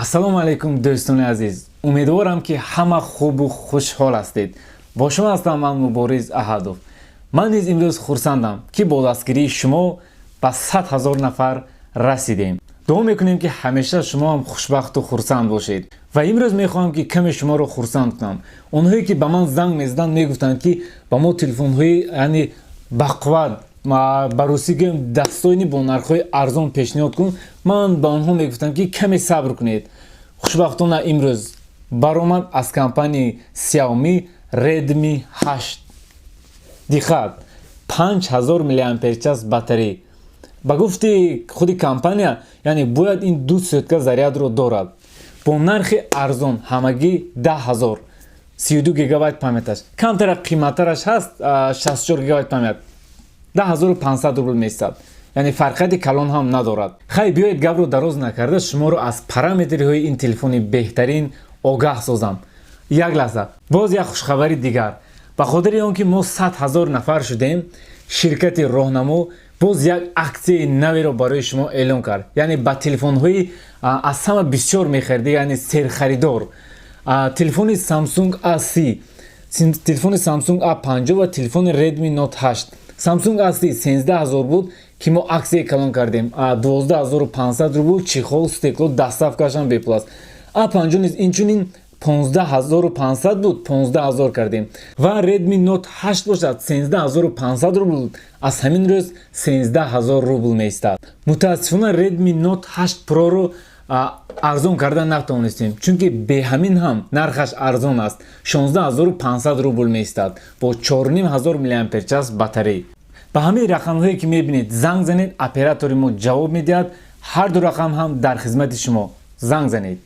Ассалому алайкум, дӯстони азиз. Умедворам, ки ҳама хубу хушҳол ҳастед. Бо шумо ҳастам ман, Мубориз Аҳадов. Ман низ имрӯз хурсандам, ки бо дастгирии шумо ба 100 000 нафар расидем. Дуо мекунем, ки ҳамеша шумо ҳам хушбахту хурсанд бошед. Ва имрӯз мехоҳам, ки каме шуморо хурсанд кунам. Онҳое, ки ба ман занг мезаданд, мегуфтанд, ки ба мо телефонҳои, яъне бақувват, ба русӣ гӯем, достойный, бо нархҳои арзон пешниҳод кун. Ман ба онҳо мегуфтам, ки каме сабр кунед. Хушбахтона, имрӯз баромад аз компанияи Xiaomi Redmi 8. Диққат, 5000 мАч батарея. Ба гуфти худи компания, яъне бояд ин 2 сутка зарядро дорад. Бо нархи арзон, ҳамагӣ 10 000, 32 гигабайт памяташ. Камтара қиматтараш ҳаст, 64 гигабайт память, 10 500 рубл меистад, яъне фарқияти калон ҳам надорад. Хай, биёед, гапро дароз накарда, шуморо аз параметрҳои ин телефони беҳтарин огаҳ созам. Як лаҳза, боз як хушхабари дигар. Ба хотири он ки мо 100 000 нафар шудем, ширкати Роҳнамо боз як аксияи наверо барои шумо эълон кард. Яъне ба телефонҳои аз ҳама бисёр мехарида, яъне серхаридор, телефони Samsung A30, телефони Samsung A50 ва телефони Redmi Note 8. Samsung A30 13 000 буд, ки мо аксияи калон кардем, 12 500 рубл, чехол, стекло, доставкашам бепул аст. A50 низ инчунин 15 500 буд, 15 000 кардем. Ва Redmi Note 8 бошад, 13 500 рубл буд, аз ҳамин рӯз 13 000 рубл меистад. Мутаассифона, Redmi Note 8 Pro-ро арзон карда натавонистем, чунки беҳамин ҳам нархаш арзон аст, 16 500 рубл меистад бо 4500 мАч батарея. Ба ҳамин рақамҳое, ки мебинед, занг занед, оператори мо ҷавоб медиҳад. Ҳар ду рақам ҳам дар хизмати шумо, занг занед.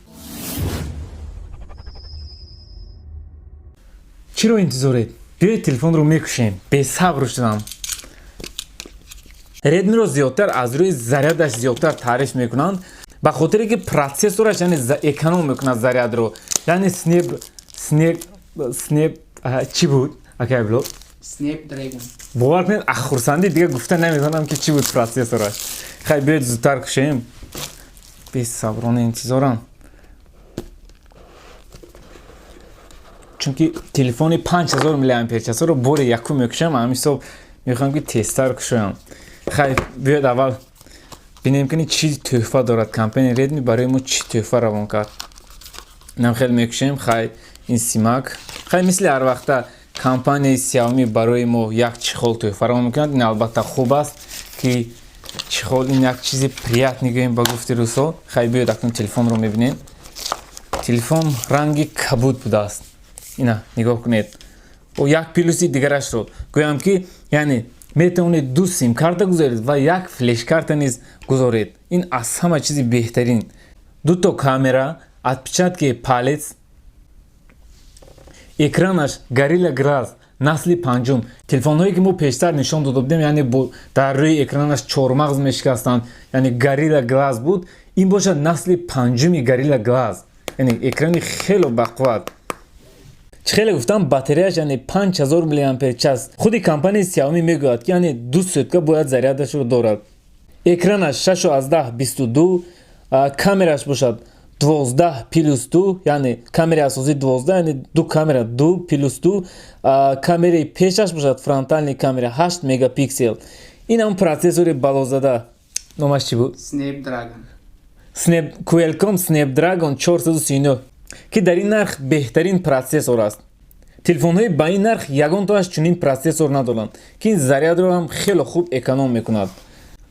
Чиро интизоред? Биёед, телефонро мекушем, бесабр шудам. Редмиро зиёдтар аз рӯи зарядаш зиёдтар таъриф мекунанд, ба хотире ки процессораш, яъне эконом мекунад зарядро. Яъне снеп чӣ буд, акай Бло? Snapdragon. Бовар кунед, ах, хурсандӣ дига гуфта наметавонам, ки чӣ буд процессораш. Хай, биёед, зудтар кушем, бесаброна интизорам, чунки телефони 5000 мАчро бори якум мекушам, ҳамин ҳисоб мехоҳам, ки тезтар кушоям. Хай, биёед, аввал бинем, кини чӣ тӯҳфа дорад компания Redmi, барои мо чӣ тӯҳфа равон кард. Инам хеле мекушем. Хай, ин симак. Хай, мисли ҳар вақта компанияи Xiaomi барои мо як чехол тӯҳфа равон мекунад. Ин албатта хуб аст, ки чехол ин як чизи приятный гӯем, ба гуфти русо. Хай, биёед, акнун телефонро мебинем. Телефон ранги кабуд будааст, ина нигоҳ кунед. Як плюси дигарашро гӯям, ки яъне метавонед ду симкарта гузоред ва як флешкарта низ гузоред. Ин аз ҳама чизи беҳтарин. Дуто камера, отпечатки палец, экранаш Gorilla Glass насли панҷум. Телефонҳое, ки мо пештар нишон дода будем, яъне дар рӯи экранаш чормағз мешикастанд, яъне Gorilla Glass буд. Ин бошад насли панҷуми Gorilla Glass, яъне экрани хело бақувват. Чӣ хеле гуфтам, батареяш, яъне 5000 мАч. Худи компанияи Xiaomi мегӯяд, ки яъне 2 сутка бояд зарядашро дорад. Экранаш 6,22, камераш бошад 12 плюс 2, яъне камераи асосӣ 12, яъне ду камера, 2 плюс 2. Камераи пешаш бошад, фронтальный камера, 8 мегапиксел. Ин ҳам процессори балозада, номаш чӣ буд? Snapdragon. Snap, Qualcomm Snapdragon 439, ки дар ин нарх беҳтарин процессор аст. Телефонҳои ба ин нарх ягонтоаш чунин процессор надоранд, ки ин зарядро ҳам хело хуб эконом мекунад.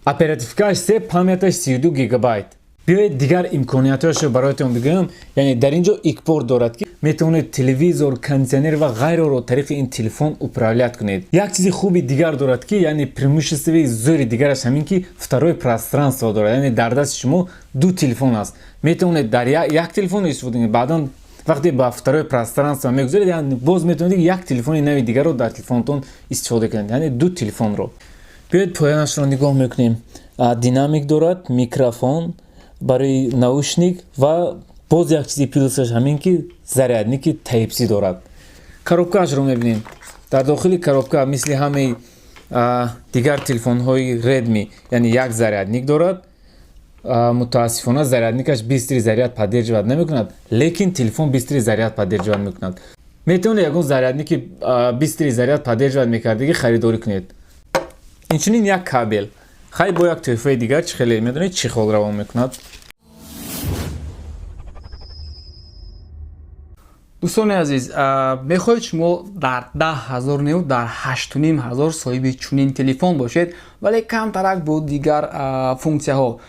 Оперативкааш се, памяташ 32 гигабайт. Биёед, дигар имкониятҳояшро бароятон бигӯям. Яъне дар ин ҷо ИК-порт дорад, ки метавонед телевизор, кондитсионер ва ғайроро тариқи ин телефон управлять кунед. Як чизи хуби дигар дорад, ки яъне преимуществои зӯри дигараш ҳамин, ки второе пространство дорад, яъне дар дасти шумо ду телефон аст, метавонед дар як телефон истифода кунед, баъдан вақте ба второе пространство мегузоред, яъне боз метавонед як телефони нави дигарро дар телефонтон истифода кунед, яъне ду телефонро. Биёед, поянашро нигоҳ мекунем. Динамик дорад, микрофон барои наушник ва боз як чизи плюсаш ҳамин, ки зарядники Type-C дорад. Коробкаашро мебинем. Дар дохили коробка мисли ҳамаи дигар телефонҳои Redmi, яъне як зарядник дорад. Мутаассифона, зарядникаш быстрый заряд поддерживать намекунад, лекин телефон быстрый заряд поддерживать мекунад. Метавонед ягон зарядники быстрый заряд поддерживать мекардагӣ харидорӣ кунед. Инчунин як кабел. Хай, бо як тӯҳфаи дигар, чӣ хеле медонед, чехол равон мекунад. Дӯстони азиз, мехоҳед шумо дар 10 000 неву дар 8500 соҳиби чунин телефон бошед, вале камтарак бо дигар функсияҳо.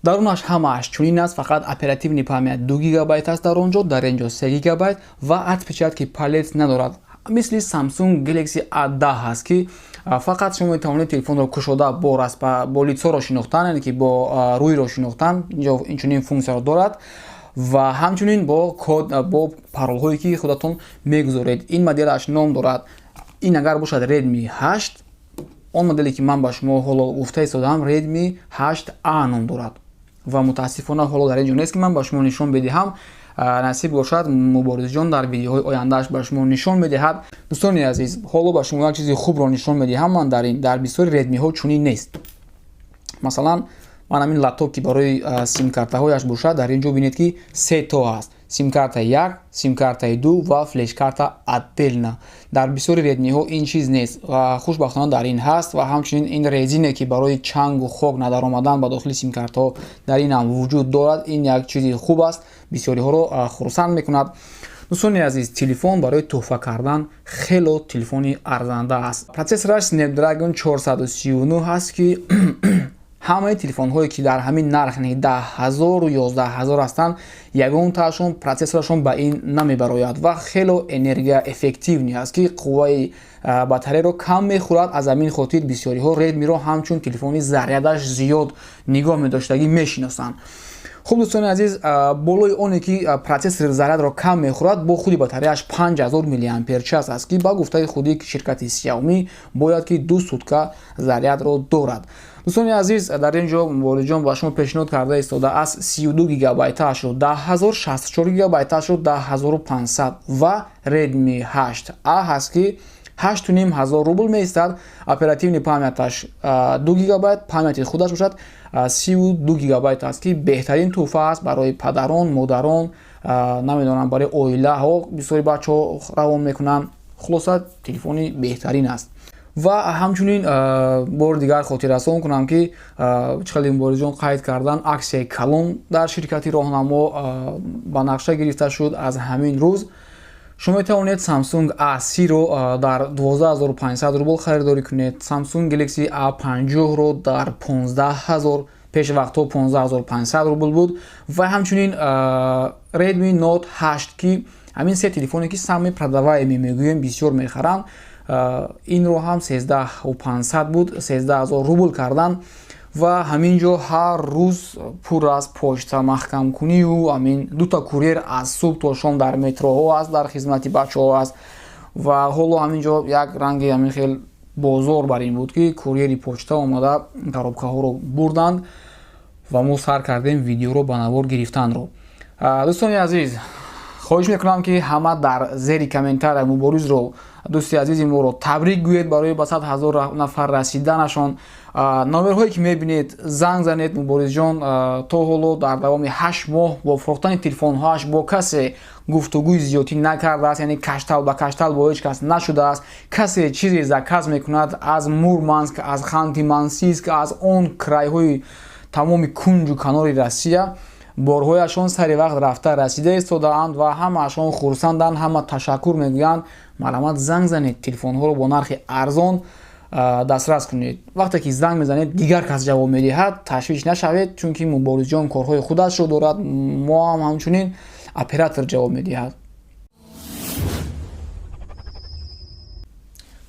Дарунаш ҳамааш чунин аст, фақат оперативный память 2 гигабайт аст дар он ҷо, дар ин ҷо 3 гигабайт ва отпечатки палец надорад. Мисли Samsung Galaxy A10 ҳаст, ки фақат шумо метавонед телефонро кушода бо лицоро шинохтан, яъне ки бо рӯйро шинохтан, инҷо инчунин функсияро дорад ва ҳамчунин бо код, бо паролҳое ки худатон мегузоред. Ин моделаш ном дорад, ин агар бошад Redmi 8, он моделе ки ман ба шумо ҳоло гуфта истодаам, Redmi 8A ном дорад ва мутаассифона ҳоло дар ин ҷо нест, ки ман ба шумо нишон бидиҳам. Насиб бошад, Муборизҷон дар видеоҳои ояндааш ба шумо нишон медиҳад. Дӯстони азиз, ҳоло ба шумо як чизи хубро нишон медиҳам ман. Дар ин дар бисёри редмиҳо чунин нест. Масалан, ман ҳамин лоток, ки барои симкартаҳояш бошад, дар ин ҷо бинед, ки се то ҳаст: симкарта як, симкартаи ду ва флешкарта отдельно. Дар бисёри редмиҳо ин чиз нест ва хушбахтона дар ин ҳаст. Ва ҳамчунин ин резине, ки барои чангу хок надаромадан ба дохили симкартаҳо, дар ин ҳам вуҷуд дорад. Ин як чизи хуб аст, бисёриҳоро хурсанд мекунад. Дӯстони азиз, телефон барои тӯҳфа кардан хело телефони арзанда аст. Процессораш Snapdragon 439 ҳаст, ки ҳамаи телефонҳое, ки дар ҳамин нарх, яъне 10 000-у 11 000 ҳастанд, ягонтаашон процессорашон ба ин намебарояд ва хело энергоэффективный аст, ки қувваи батареяро кам мехӯрад. Аз ҳамин хотир бисёриҳо Редмиро ҳамчун телефони зарядаш зиёд нигоҳ медоштагӣ мешиносанд. Хуб, дӯстони азиз, болои оне ки процессор зарядро кам мехӯрад, бо худи батареяш 5000 миллиампер час аст, ки ба гуфтаи худи ширкати Xiaomi бояд ки 2 сутка зарядро дорад. Дӯстони азиз, дар ин ҷо Муборизҷон ба шумо пешниҳод карда истодааст: 32 гигабайташро 10 000, 64 гигабайташро 10 500 ва Redmi 8A ҳаст, ки 8500 рубл меистад. Оперативный памяташ 2 гигабайт, памяти худаш бошад 32 гигабайт аст, ки беҳтарин тӯҳфа аст барои падарон, модарон, намедонам, барои оилаҳо бисёри бачаҳо равон мекунанд. Хулоса, телефони беҳтарин аст. Ва ҳамчунин бори дигар хотиррасон кунам, ки чӣ хеле Муборизҷон қайд кардан, аксияи калон дар ширкати Роҳнамо ба нақша гирифта шуд. Аз ҳамин рӯз шумо метавонед Samsung A30-ро дар 12 500 рубл харидорӣ кунед, Samsung Galaxy A50-ро дар 15 000, пеш вақтҳо 15 500 рубл буд, ва ҳамчунин Redmi Note 8, ки ҳамин се телефоне, ки самый продаваемый мегӯем, бисёр мехаранд, инро ҳам 13 500 буд, 13 000 рубл кардан. Ва ҳамин ҷо ҳар рӯз пур аз почта маҳкамкунию ҳамин дута курьер аз субҳ то шом дар метроҳо аст, дар хизмати бачаҳо аст. Ва ҳоло ҳамин ҷо як ранги ҳамин хел бозор бар ин буд, ки курьери почта омада коробкаҳоро бурданд ва мо сар кардем видеоро ба навор гирифтанро. Дӯстони азиз, хоҳиш мекунам, ки ҳама дар зери комментария Муборизро, дӯсти азизи моро, табрик гӯед барои ба 100 000 нафар расиданашон. Номерҳое ки мебинед, занг занед. Муборизҷон то ҳоло дар давоми 8 моҳ бо фурӯхтани телефонҳоаш бо касе гуфтугӯи зиёдтӣ накардааст, яъне каштал ба каштал бо ҳеҷ кас нашудааст. Касе чизе заказ мекунад аз Мурманск, аз Ханти Мансийск, аз он крайҳои тамоми кунҷу канори Россия, борҳояшон сари вақт рафта расида истодаанд ва ҳамаашон хурсанданд, ҳама ташаккур мегӯянд. Марҳамат, занг занед, телефонҳоро бо нархи арзон дастрас кунед. Вақте ки занг мезанед, дигар кас ҷавоб медиҳад, ташвиш нашавед, чунки Муборизҷон корҳои худашро дорад, мо ҳам ҳамчунин, оператор ҷавоб медиҳад.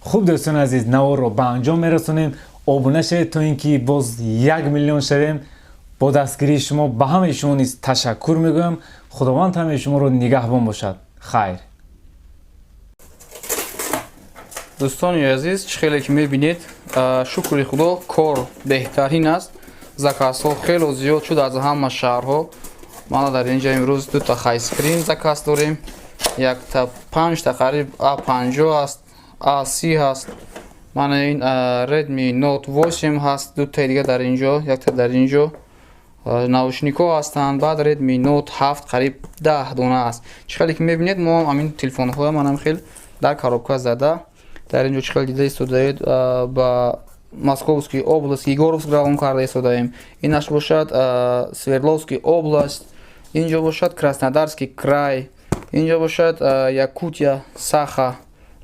Хуб, дӯстони азиз, наворро ба анҷом мерасонем. Обуна шавед, то ин ки боз 1 миллион шавем. Бо дастгирии шумо ба ҳамаи шумо низ ташаккур мегӯям. Худованд ҳамаи шуморо нигаҳбон бошад. Хайр. Дӯстони азиз, чӣ хеле ки мебинед, шукри Худо, кор беҳтарин аст. Заказҳо хело зиёд шуд аз ҳама шаҳрҳо. Мана, дар инҷа имрӯз дута хайскрин заказ дорем, якта, панҷта қариб А50 аст, А30 ҳаст, мана ин Redmi Note 8 ҳаст, дутаи дига дар инҷо, якта дар инҷо. Наушникҳо ҳастанд. Баъд Redmi Note 7 қариб 10 дона аст. Чӣ хеле ки мебинед, мо ҳамин телефонҳоя манам хел дар коробка зада. Дар ин ҷо чӣ хеле дида истодаед, ба Московский область, Егоровск равон карда истодаем. Инаш бошад Свердловский область, инҷо бошад Краснодарский край, инҷо бошад Якутия, Саха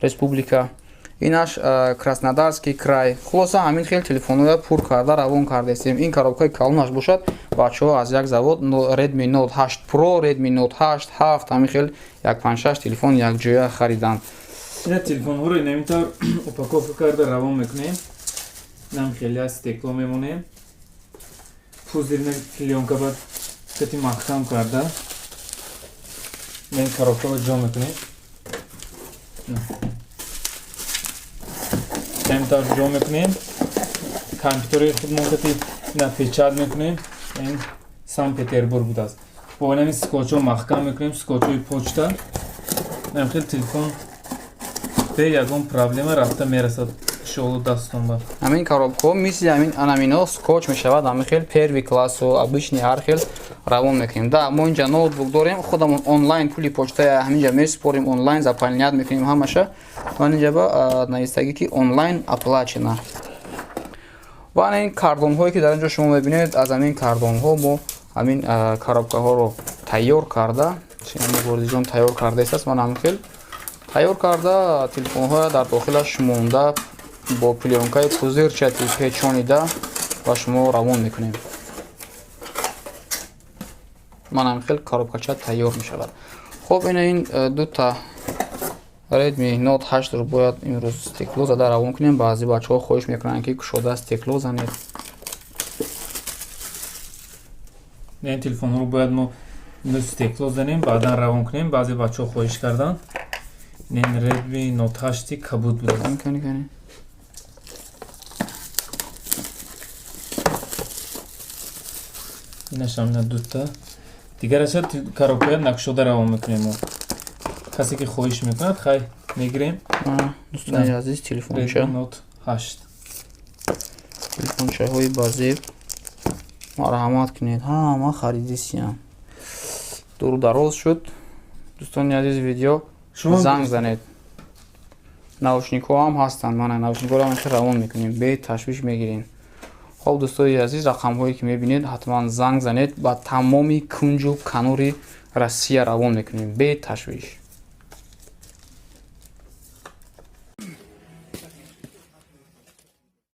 республика, инаш Краснодарский край. Хулоса, ҳамин хел телефонҳоя пур карда равон кардаистем. Ин коробкаи калонаш бошад, бачаҳо аз як завод Redmi Note 8 Pro, Redmi Note 8, 7, ҳамин хел 156 телефон якҷоя хариданд. Ина телефонҳоро инамин тавр упаковка карда равон мекунем. Инам хеле стекло мемонем. Пузырный плёнка ба кати маҳкам карда. Ин коробкаро ҷо мекунем. Ҳамин тавр ҷо мекунем. Компютери худмон кати ина печать мекунем. Ин Санкт-Петербург будааст. Бо инами скотчҳо маҳкам мекунем, скотчҳои почта. Инам хел телефон бе ягон проблема рафта мерасад иншоалло дастон ба. Ҳамин коробкаҳо мисли ҳамин анамино скотч мешавад, ҳамин хел первый классу обычный ҳар хел равон мекунем. Да, мо инҷа ноутбук дорем, худамон онлайн пули почтая ҳаминҷа месупорем, онлайн заполнять мекунем ҳамаша. Ва инҷа ба навистагӣ ки онлайн оплачено. Ва ин кардонҳое ки дар инҷо шумо мебинед, аз ҳамин кардонҳо мо ҳамин коробкаҳоро тайёр карда, Бордиҷон тайёр кардаистааст, ман ҳамин хел тайёр карда телефонҳоя дар дохилаш монда бо плёнкаи пузырчатый печонида ба шумо равон мекунем. Ман ҳамин хел коробкача тайёр мешавад. Хоб, ина ин дута Redmi Note 8-ро бояд имрӯз стекло зада равон кунем. Баъзе бачаҳо хоҳиш мекунанд, ки кушода стекло занед. Ин телефонҳоро бояд мо имрӯз стекло занем, баъдан равон кунем. Баъзе бачаҳо хоҳиш карданд. Ин Redmi Note 8 кабуд будааст. Кани, кани. Инашам ина дута. Дигараша коробкая накушода равон мекунем мо. Касе ки хоҳиш мекунад, хай мегирем. Дӯстони азиз, телефонча. Redmi Note 8. Телефончаҳои базеб марҳамат кунед, ҳама харидисиям. Дуру дароз шуд, дӯстони азиз, видео. Занг занед. Наушникҳо ҳам ҳастанд, мана наушникҳоро ҳам равон мекунем, бе ташвиш мегирем. Хоб, дӯстои азиз, рақамҳое ки мебинед, ҳатман занг занед, ба тамоми кунҷу канори Россия равон мекунем бе ташвиш.